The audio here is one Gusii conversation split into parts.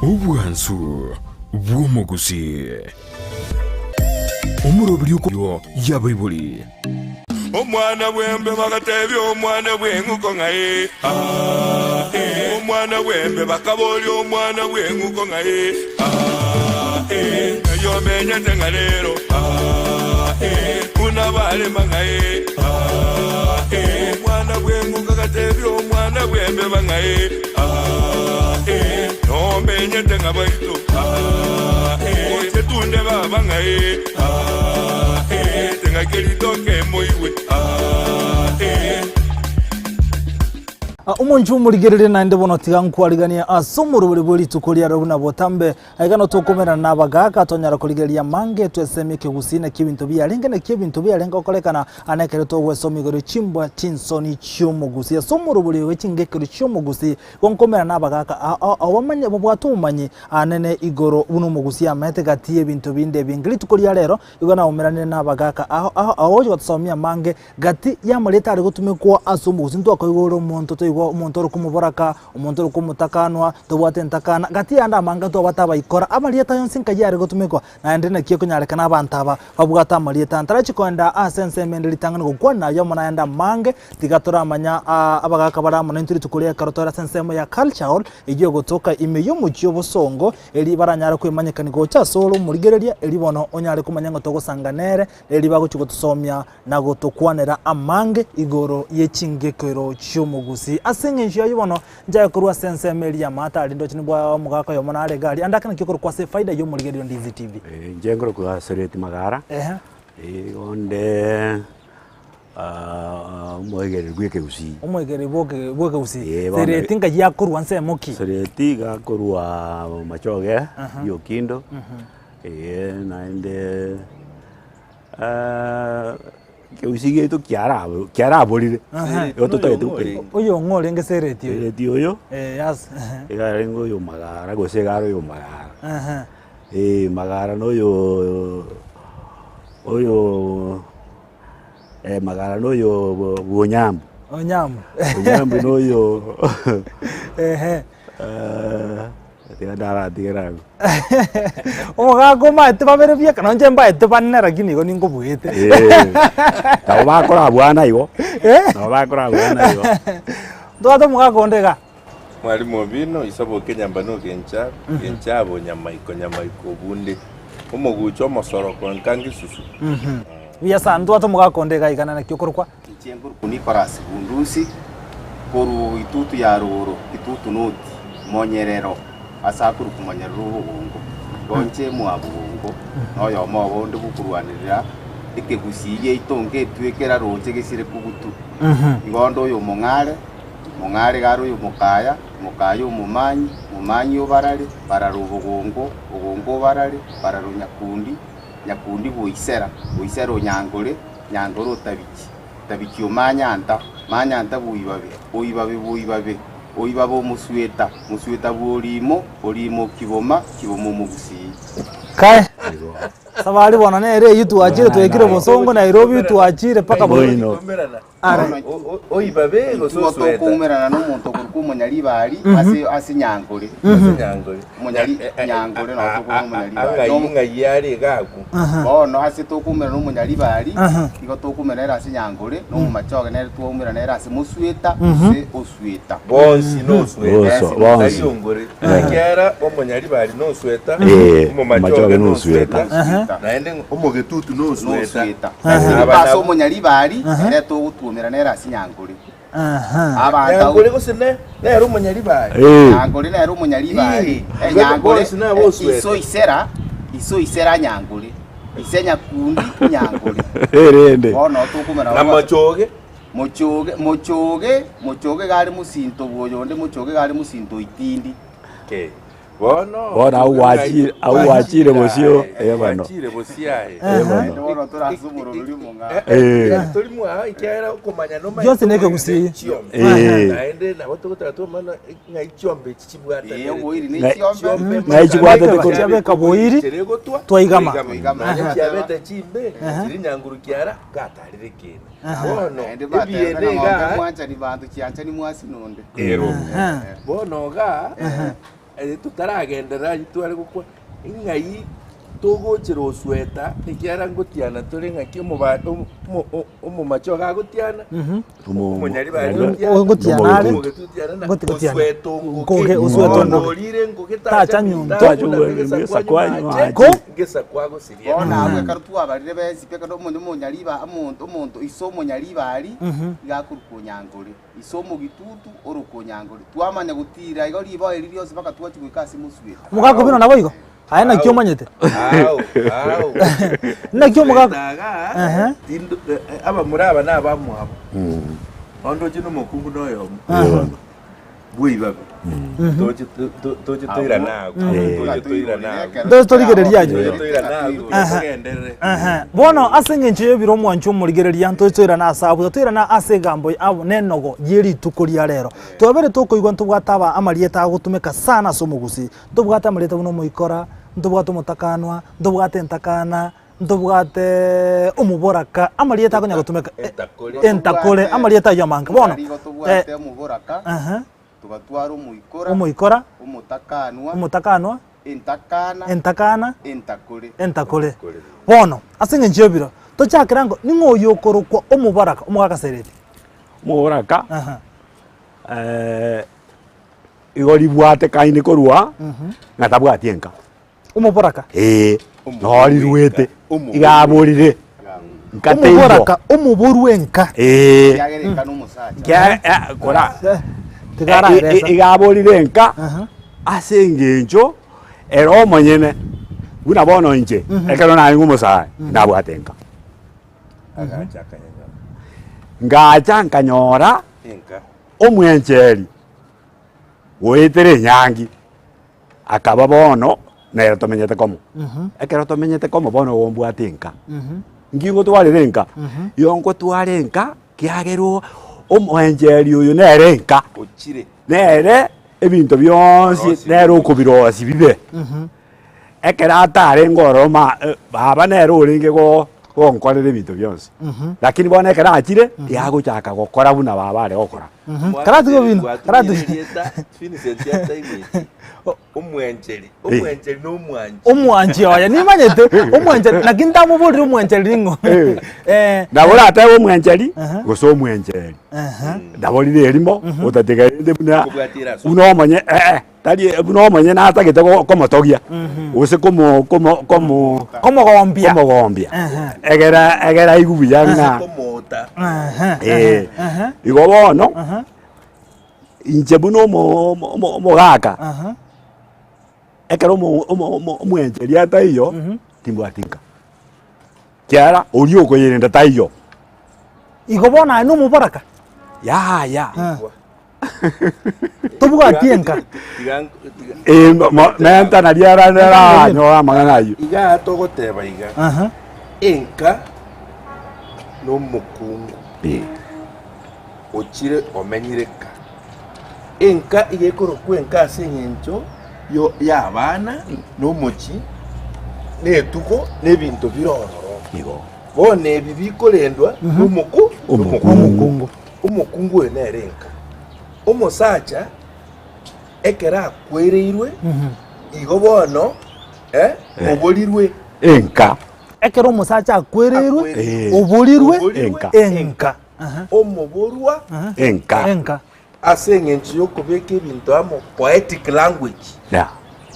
Obwansu bw'omogusii. Omoroberi okoyo y'abaibori. Omwana bw'embe bagatebia omwana bw'eng'uko ng'a ee, aa, ee. Omwana bw'embe bakaboria omwana bw'eng'uko ng'a ee, aa, ee. Ng'ai omenyete ng'a rero, aa, ee. Buna barema ng'a ee, aa, ee. Omwana bw'eng'uko agatebia omwana bw'embeba ng'a ee, aa, ee. Nomenyete ng'a baito, aa, ee. Oche tunde baba ng'a ee, aa, ee. Ng'aki ritoke moigwe, aa, ee. Omonche omorigereria naende bono tiga nkwariganie ase omoroberi bwe rituko riaro buna botambe. Aiga notokomerana na abagaaka tonyara korigereria amange twesemie ekegusii naki ebinto biarenge naki ebinto biarenge gokorekana ane ekero togwesomia igoro chimbwa chinsoni chiomogusii ase omoroberi oyo chingekero chiomogusii igo nkomerana na abagaaka ao ao bamanye babwate obomanyi anene igoro buna omogusii amaete gati yebinto binde ebinge. Rituko ria rero Igo naumeranire nabagaaka ao ao aoche gotosomia amange gati y'amarieta are gotumekwa ase omogusii. Ntwakoigwa ore omonto toigwa omonto ore komoboraka, omonto ore komotakanwa, tobwate entakana, gati y'ande amange twabwate abaikora. Amarieta yonsi nkai are gotumekwa, naende naki ekonyarekana abanto aba babwate amarieta. Ntarachi koenda ase ensemo ende ritang'ani gokwana ayio amo nayande amange, tiga toramanya abagaaka bare amo naintwe rituko ria ekero tore ase ensemo ya Culture Hall, eyio egotoka ime y'omochie obosongo, Erio baranyare kwemanyekania gocha asore omorigereria, erio bono onyare komanya ng'a togosanga nere, erio bagochia gotosomia na gotokwanera amange igoro ye chingekero chi'omogusii. Ase eng'encho y'ayio bono, nchake korwa ase ensemo eria y'amato aria ndoche nibwa omogaka oyomo nare iga aria, ande ake naki okorokwa ase efaida y'omorigereria o Ndizi TV. Inche nkorokwa Sereti Magara, Ehe. igo nde omoegereri bw'ekegusii. Omoegereri bw'oke- bw'ekegusii. Eh, bono- Sereti nkai akorwa nsemo ki? Sereti iga akorwa Machoge, Riokindo, eh, naende ekegusii giaito kiarabo kiaraborire, igo totagete gokeria. Oyo ng'o orenge Sereti oyo? Sereti oyo, Eh, yas iga arenge oyo Magara gose iga are oyo Magara. Eh, Magara na oyo oyo Magara na oyo bw'Onyambu. Onyambu. Onyambu na oyo Ehe. tiga ndaratigere abwo. Omogaka omaete babere bieka nonye mbaete bane lakini igo ninkobuete. Eh, nabo bakora abwana igo, Eh? nabo bakora abwana igo. Ntobwate omogaka onde igaa. Mwalimu Obino, Isaboke Nyambane Ogencha, Genchabo Nyamaiko Nyamaiko Obunde, Omogucha Omosoroko Nkangi Susu. Buya sana, ntobwate omogaka onde iga iga naki okorokwa? Inche nkorokwa Nicholas Bundusi, korwa Itutu ya rogoro, Kitutu North, Monyerero, ase akorokwa Monyerero Obogongo. Igo inche mwa Bogongo, na oyomo obo onde bokorwanerera ekegusii giaito ngetwe kera roche gesire kugutu. Igo onde oyo omong'are. Mong'are iga are oyomokaya, mokaya omomanyi, momanyi obarare, barare obogongo, bogongo obarare, barare onyakundi, nyakundi boisera, boisera onyangore, nyangore otabichi, tabichi omanyanta, manyanta boibabe, oibabe boibabe, oibabe omosweta, mosweta bw'orimo, orimo kiboma, kiboma omogusii. Kae. Safari bono nere eyio twachire twaikire bosongo Nairobi twachire mpaka bo- Boino. Are. Oibabe gose Intwe osweta. tokoumerana nomonto okorokwa omonyaribari ase ase nyankore. Ase nyankore. Omonyari nyankore nabo tokoumerana omonyaribari. Ang'ai Nomo- ng'ai are iga agwo. Bono ase tokoumerana omonyaribari, Aha. igo tokoumerana ere ase nyankore, na omomachoge nere twaumerana ere ase mosweta gose osweta. Bonsi nosweta. Bonsi, bonsi. Tari ongore. Ekiagera omonyaribari nosweta, Eh, omomachoge omomachoge nosweta, nosweta. naende omogetutu nosweta. Nosweta. Aba Aba ase nabo- omonyaribari, ere togotwomera nere ase nyankore. Abanto Nyankore gose ne nere omonyaribari. Eh, Nyankore nere omonyaribari. Ii, Eh, Nyankore bonsi nabo eh, osweta. iso isera, iso isera nyankore. Ise nyakundi nyankore. erende. Bono tokomera Na machoge. Mochoge, mochoge, mochoge iga are mosinto bw'oyonde, mochoge iga are mosinto oitindi. Okay. Bono Bono agwo gwachire- agwo gwachire bosio, eh bono. Gwachire bosio aye. Eh bono. Naende bono tore ase omoroberi omong'ao. Eh. Tori mwao ekiagera okomanya nomanyete Bionsi na ekegusii. chiombe. Eh. Naende nabo togotaka twamana ng'ai chiombe echi chibwatanere. Eh, oboiri ne Ng'ai- chiombe. Ng'ai chibwatete korwa- Chiabeka boiri, Chiregotwa, twaigama. Twaigama. Nonya chiabete chimbe, chiri nyanguru kiara, gatarire kene. Bono Naende bateba ebiene ng'a ng'ombe iga mwanchani banto chianchani mwasi nonde. ero. Aha. Bono iga. Totaragenderera ayio tware gokwana, ing'ai togochera osweta ekiagera ngotiana tore ng'aki omoba omomache ogo agotiana, omonyaribari otiana, Ngotiana are. omogetu otiana na Ngoti gotiana. osweta Ngoge, ongoke. osweta Bono ongoke. orire ngoge Tacha tacha nyunto. nyunto, Tacha buna nyunto, ngesa ngesa kwanywa kwanywa mache, Ko? ngesa kwagosiria. Bono abwo ekero twabarire bensi pi ekero omonto omonyariba omonto omonto ise omonyaribari, iga akorokwa onyankore. Ise omogitutu orokwa onyankore. Twamanya gotiira igo riboa eri rionsi mpaka twachia goika ase mosweta. Omogaka obino nabo igo? Aye naki omanyete? Ao, ao. Naki omogaka Taga, Ehe. tindo- eh, eh, abamura aba nabamwabo. Onde oche nomokungu noyomo. Bweibabe. Toche to- to- toche toirane agwo. Toche toirane agwo. Ntoche torigereria ayio. Toche toirane agwo, togenderere. Ehe. Bono ase eng'encho y'ebiro omwancho omorigereria ntoche toirane ase abwo, toirane ase egambo abo na enogo ye rituko ria rero. Twabere tokoigwa ntobwate aba amarieta agotumeka sana ase omogusii. Ntobwate amarieta buna omoikora, ntobwate omotakanwa, ntobwate entakana, ntobwate omoboraka, amarieta akonya gotumeka Entakore. entakore, amarieta ayio amange. Bono Igo tobwate omoboraka, ehe, togatwara omoikora, omoikora, omotakanwa, omotakanwa, entakana, entakana, entakore. entakore. Bono, ase eng'encho y'ebiro, tochakere ango, ning'o oyio okorokwa omoboraka, omogaka Sereti? Omoboraka, Aha. igo ribwatekaine korwa ng'a tabwati enka. Omoboraka. Ee, noo riruete, iga aborire, nka teiyo. Omoboraka, omoborwa enka. Ee, Ekiagera enka nomosacha. kia- eh, kora Eh, tiga araeresa. I- i- iga aborire enka Aha. ase eng'encho ere omonyene buna bono inche ekero narenge omosae nabwate enka. Agacha akanyanyora Ngacha nkanyora enka. omwencheri goetera enyangi. Akaba bono nere tomenyete komo. Ekero tomenyete komo bono igo mbwate enka. Nki ngotwarera enka? Igo ngotwara enka kiagera o- omoencheri oyo nere enka. Ochire. Nere ebinto bionsi Orosi. nere okobirosia bibe. Ekero atarenge ororo ma baba nere orenge go gonkorera ebinto bionsi. Lakini bono ekero achire, yagochaka gokora buna baba are gokora. Karatiga obino, Gwatumire karatiga. erieta Vincent ataigweti. Omwencheri, omwencheri na omwanchi. Omwanchi oye, nimanyete, omwancheri, naki ntamoborire omwancheri ning'o. Eh. Eh, Nabo oratebe omwencheri Aha. gose omwencheri. aha. Nabo rire erimo, otatiga rende buna Kobwatera ase buna omonye eh, tari buna omonyene atagete go- komotogia, gose komo komo komo Komogombia. komogombia. Aha. Egera egera aigwe buya ng'a Komoota. Aha, eh, aha, igo bono, aha, inche buna omo omo omo omogaka, aha. ekero omo omo omo omwencheri ataiyo, timbwati nka. Kiagera oria okoyerenda taiyo. Igo bono aye nomoboraka? Yaya. Ah. Tobwati enka. Tiga tiga Eh, mo- mo- menta naria ara- aranyore amang'ana ayio. iga togoteba iga Aha. enka nomokungu Eh, ochire omenyire ka enka iga ekorokwa enka ase eng'encho yo ya abana nomochi na etugo na ebinto bire ororo igo. bono ebi bikorendwa nomoku Omokungu. Omokungu. Omokungu oyo nere enka. Omosacha ekero akwereirwe, igo bono eh, oborirwe. Enka. Ekero omosacha akwereirwe, Eh. oborirwe Enka. enka. Aha. Omoborwa Enka. Enka. ase eng'encho y'okobeka ebinto amo poetic language Yeah.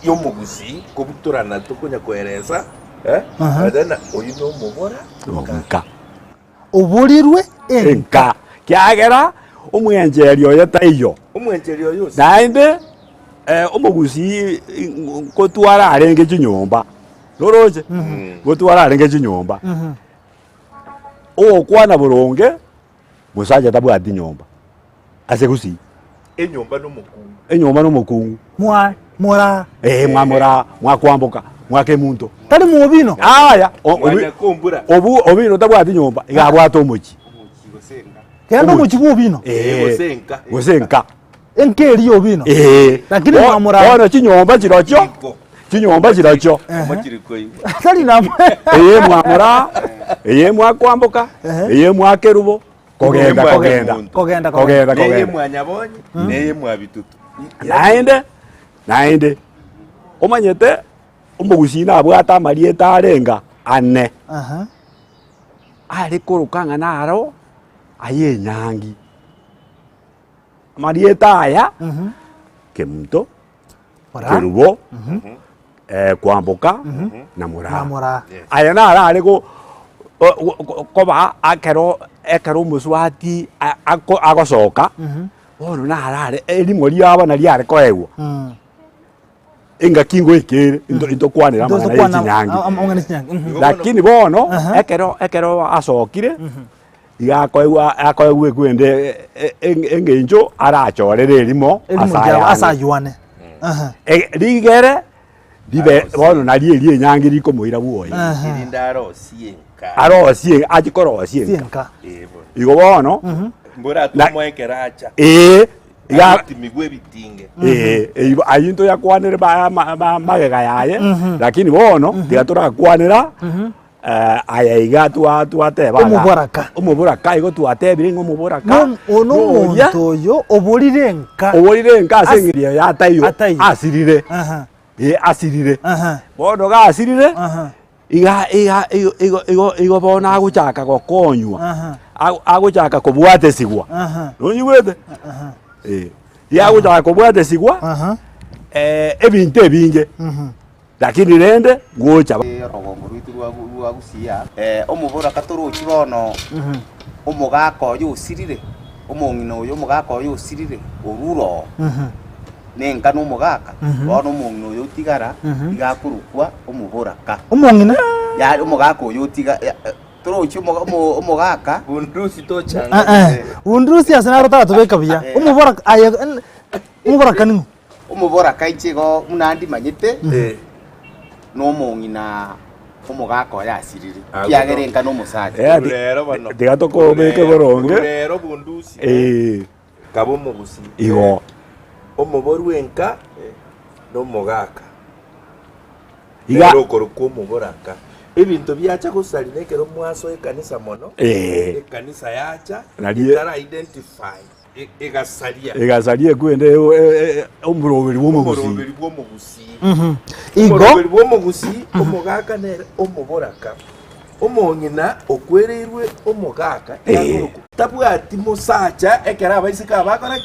y'omogusii kobutorana tokonya koeresa eh, Aha. then oyio nomobora Enka. Oborirwe enka. Enka. Kiagera omwencheri oye taiyo. Omwencheri oye ose. Naende eh, omogusii nkotwara arenge chinyomba, noroche? Ngotwara arenge chinyomba. Ogokwana boronge, mosacha tabwati nyomba ase gusii. Enyomba nomokungu. Enyomba nomokungu. Mwa moraa. Eh, mwamora, mwakwamboka, mwakemunto. Tari mwobino. Aya, o- obi- Mwanyakombura. obu obino tabwati nyomba, iga abwate omochi. Omochi gose enka. Kenda omochi bwa obino. Eh, Gose enka. Gose enka. Enka eria obino. Eh. Lakini Bo- mwamora- Bono chinyomba chirochio, Chiriko. chinyomba chirochio. Omochiriko igwa. Tari namo. Eye mwamora, eye mwakwamboka, eye mwakerubo, Kogenda, Neye kogenda. mwanyamonto. Kogenda, Kogenda, Neye kogenda. mwanyabonye, neye mwabitutu. Naende, Naende, omanyete, omogusii nabwate amarieta arenga ane. Aha. Are koroka ng'a naro aye enyangi. Amarieta aya, Kemunto, Moraa. Kerubo, Kwamboka na Moraa. Na Moraa. Aya naro are go- go- go- koba ekero ekero omosubati a- ako- agosoka, bono naro are erimo riabo nario are koegwa. Engaki ngoika ere into intokwanera amang'ana ya chinyangi. Amang'ana ya chinyangi. Mhm. Lakini bono Aha. ekero ekero asokire iga akoegwa akoegwa ekwende e- e- eng'encho arachorere erimo Erimo ase riabo ase ayane. aywane. Aha. E- Rigere ribe Arosie. bono nario erio enyangi rikomoira bwoye. Aha. Erinde arosie enka. Arosie achie korosia enka. Enka. Eh, bono. Igo bono Mbora Na- atomoe ekero acha. ee iga Agotimigwa ebitinge. Ee, eywo ayio ntoyakwanere ba- ma- ma- magega yaye, lakini bono tiga torakwanera aya iga twa- twateba iga. Omoboraka. Omoboraka igo twatebire ng'a omoboraka Nom- o noria nomonto oyo oborire enka. oborire enka ase As- eng'encho eye ataiyo, Ataiyo. asirire, Aha, ee asirire. aha, Bono gasirire, aha, iga iga igo igo igo igo bono agochaka gokonywa, Aha. ago agochaka kobwatesigwa, aha, nonyigwete? aha, Eh, iga agochaka kobwatesigwa aha, ebinto ebinge, mhm. lakini rende ngocha Orogongo rwaito rwa rwa Gusii aa, omoboraka torochi bono omogaka oyo osirire, omong'ina oyo omogaka oyo osirire, orure oo. Nenka nomogaka, bono omong'ina oyo otigara iga akorokwa omoboraka. Omong'ina? Yare omogaka oyo otiga ya- eh, torochi omoga- omo- omogaka Bundusi Eh, tochanga. eh. Bundusi ase naro taratobeka buya. Omoboraka aye en- omoboraka ning'o? Omoboraka inche igo buna ndimanyete Eh. nomong'ina omogaka oye asirire, Agwo ekiagera no. enka nomosacha. Eh, ti- Rero bono. tiga tokobeke boronge. Rero bundusi. Eh, Kaba omogusii. igo. Omoborwa enka na omogaka. Iga- Nere okorokwa omoboraka. Ebinto biacha gosaria nekero mwasoa ekanisa mono, Eh. ekanisa yacha, Nario- etara identify, e- egasaria. Egasaria ekwende e- e- omoroberi bwa omogusii. Omoroberi bwa omogusii. Igo Omoroberi bwa omogusii, omogaka nere omoboraka. Omong'ina okwereirwe omogaka, Eh. yakorokwa tabwati mosacha ekero abaiseke aba bakora ki?